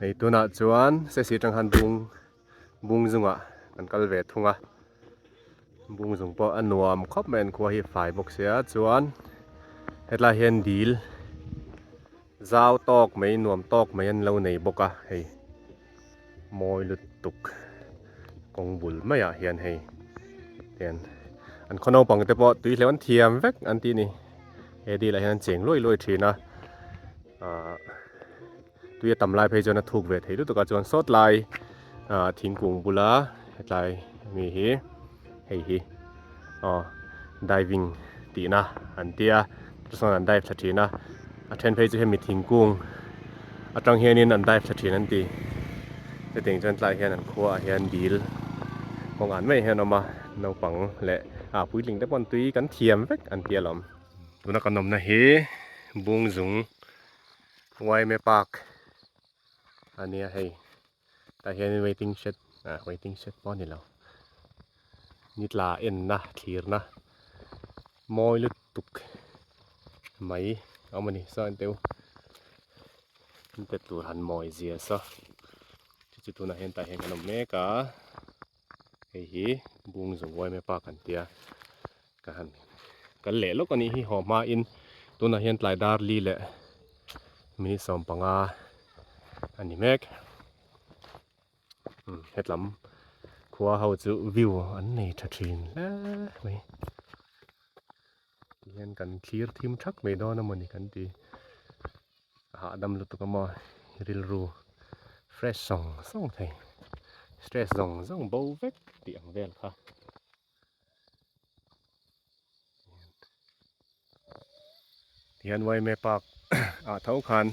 Hei tunah chuan sesi atang khan bung bung zungah kan kal ve thung a bung zung pawh a nuam khawp mai an khua hi fai bawk sia chuan hetlai hian dil zau tawk mai nuam tawk mai an lo nei bawk a hei mawi lutuk kawng bul maiah hian hei tian an khaw naupang te pawh tui hleuh an thiam vek an tih a ni he dil ah hian an cheng luai luai thin a ahh tui a tam lai phei chuan a thuk ve thei lutuk a chuan sawt lai ah thingkung bula hetlai mi hi hei hi aw diving tihna an tia chuan an dive thla thin a a then phei chu hemi thingkung atang hianin an dive thla thin an ti chutiang chuan tlaiah hian an khuaah hian dil kawng an mai hian a awm a naupang leh ah puitling te pawh an tui kan thiam vek an ti alawm. Tuna kan awmna hi Bungzung Yma Park a nia hei tah hianin waiting shed ah waiting shed pawh a ni lo ni tla enna thlirna mawi lutuk mai a awm a ni saw enteu in pe tur han mawi zia saw chu chu tunah hian tah hian kan awm mek a hei hi Bungzung Yma Park an tia. Ka han kal leh lawk a nih hi haw hmain tunah hian tlai dar li leh minute 15 a ni mek umm hetlam khua ho chu view an nei tha thin hle mai tihian kan thlir thim thak mai dawn a mawni kan ti a hahdam lutuk a maw rilru fresh zawng zawng thei stress zawng zawng bo vek tih ang vel kha. Tihian Yma Park ah tho khan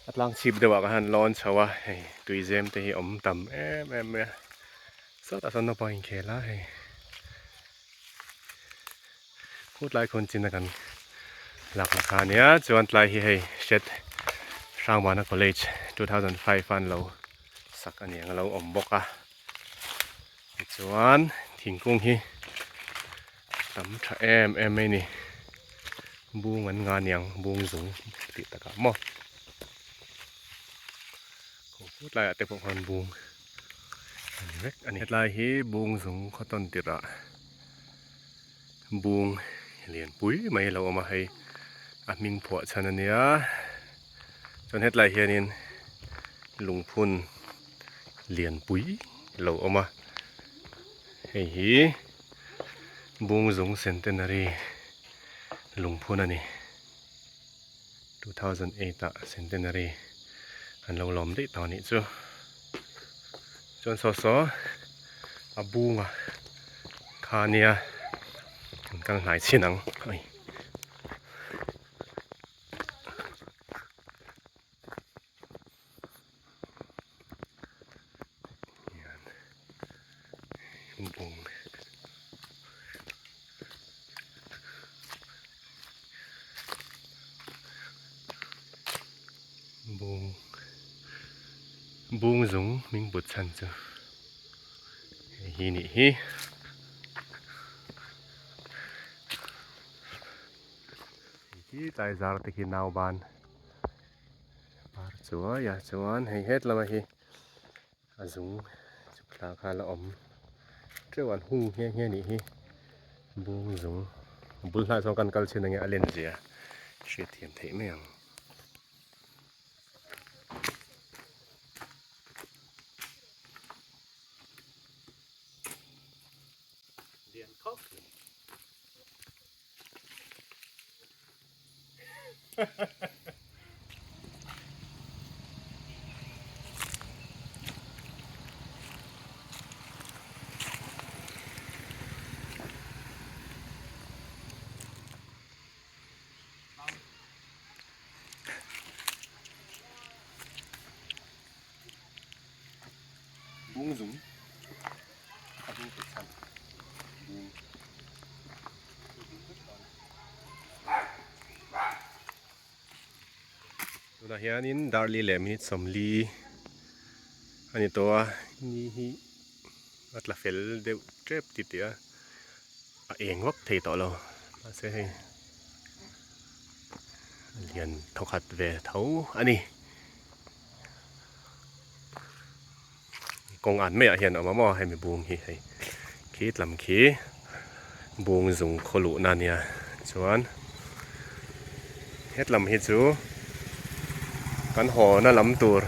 a tlang chhip deuh ah khan lawn chho a hei tui zem te hi awm tam em em mai a sawtah sawn naupang inkhel a hei khutlai khawn chin a kan lak na kha ania chuan tlai hi hei hriat Hrangvana College 2005 a an lo sak aniang a lo awm bawk a. Tichuan thingkung hi tam tha em em mai ni bung an nga niang bung zung tih takah maw khaw tlaiah te pawh khan bung a ni vek a ni hetlai hi bung zung khaw tawn tirh ah bung lian pui mai a lo awm a hei a hming phuah chhan a nia chuan hetlai hianin lungphun lianpui a lo awm a hei hi Bungzung Centenary lungphun a ni 2008 ah Centenary an lo lawm daih tawh a nih chu chuan saw saw a bunga kha ania an kal hnai chhin ang. Bung bung zung hming but chhan chu hei hi nih hi. Hei hi tlai zar te khi nau ban par chuai a chuan hei het lama hi a zung chuk thla kha la awm teuh an hung nghe nghe nih hi bung zung bul hnah chuan kan kal chhin ange a len zia hriatthiam theih mai ang. Bung zung a bung pe chhan bung Tunah hianin darli leh minute 40 a ni tawh a ni hi a tla fel deuh tep ti tih a a eng vak thei tawh lo mahse hei a lian thawkhat ve tho a ni. Kawng an maiah hian a awm a maw hemi bung hi hei khi tlam khi bung zung khaw luhna a nia chuan hetlam hi chu kan hawna lam tur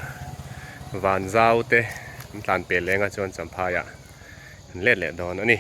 van zau te an tlan pel leng a chuan champhai ah an let leh dawn a ni.